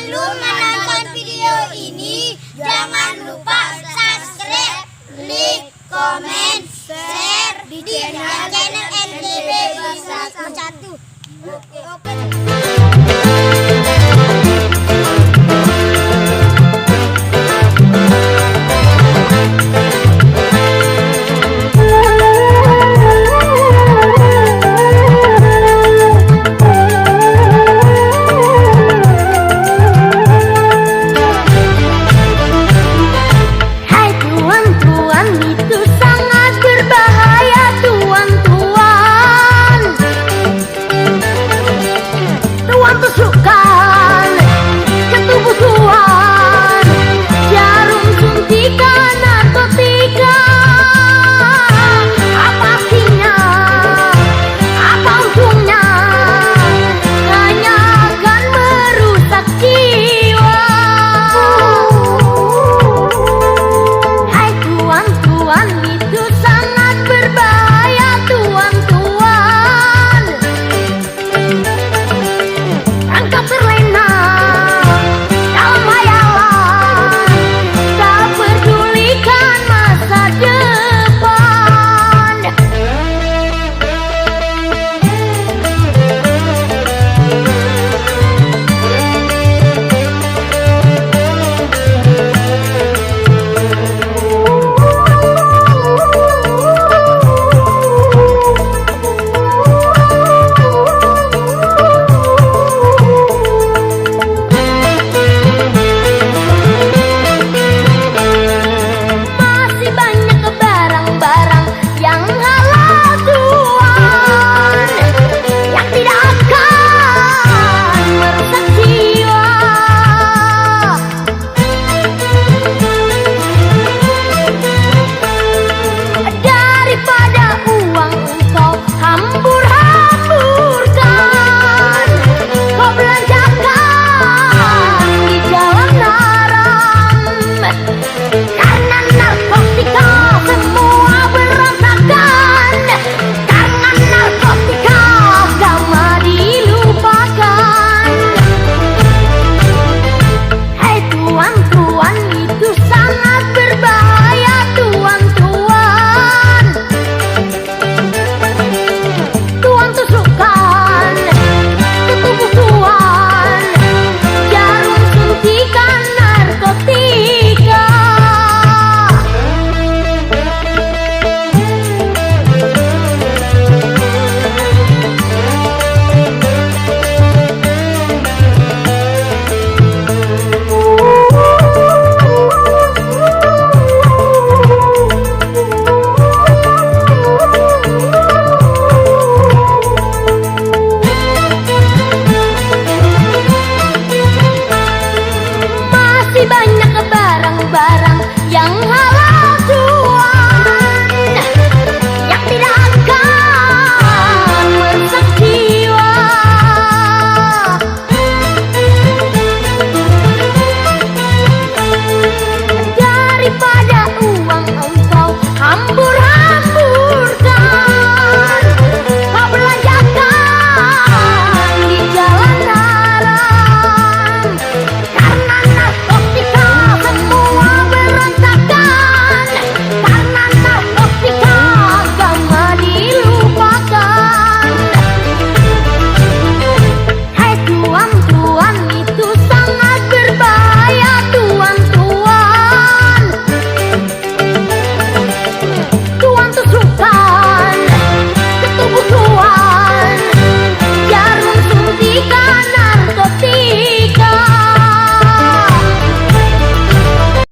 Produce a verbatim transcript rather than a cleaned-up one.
Sebelum menonton video ini, jangan lupa subscribe, like, komen, share di channel, channel N T B Bahasa Satu. Oke, oke. Hai tuan-tuan, itu sangat berbahaya, tuan-tuan. Tuan tusukkan ke tubuh tuan jarum suntikan narkotika. Apa artinya? Apa untungnya? Hanya akan merusak jiwa. Hai tuan-tuan, itu sangat berbahaya, tuan-tuan. Engkau terlena dalam hayalan, tak pedulikan masa depan. Masih banyak barang-barang yang halal, tuan, yang tidak akan merusak jiwa. Daripada uang engkau hambur-hamburkan, kau belanjakan di jalan haram. Karena narkotika semua berantakan. Karena narkotika agama dilupakan. Hai tuan-tuan, itu sangat berbahaya, tuan-tuan. Tuan tusukkan ke tubuh tuan jarum suntikan narkotika. Masih banyak barang-barang yang halal.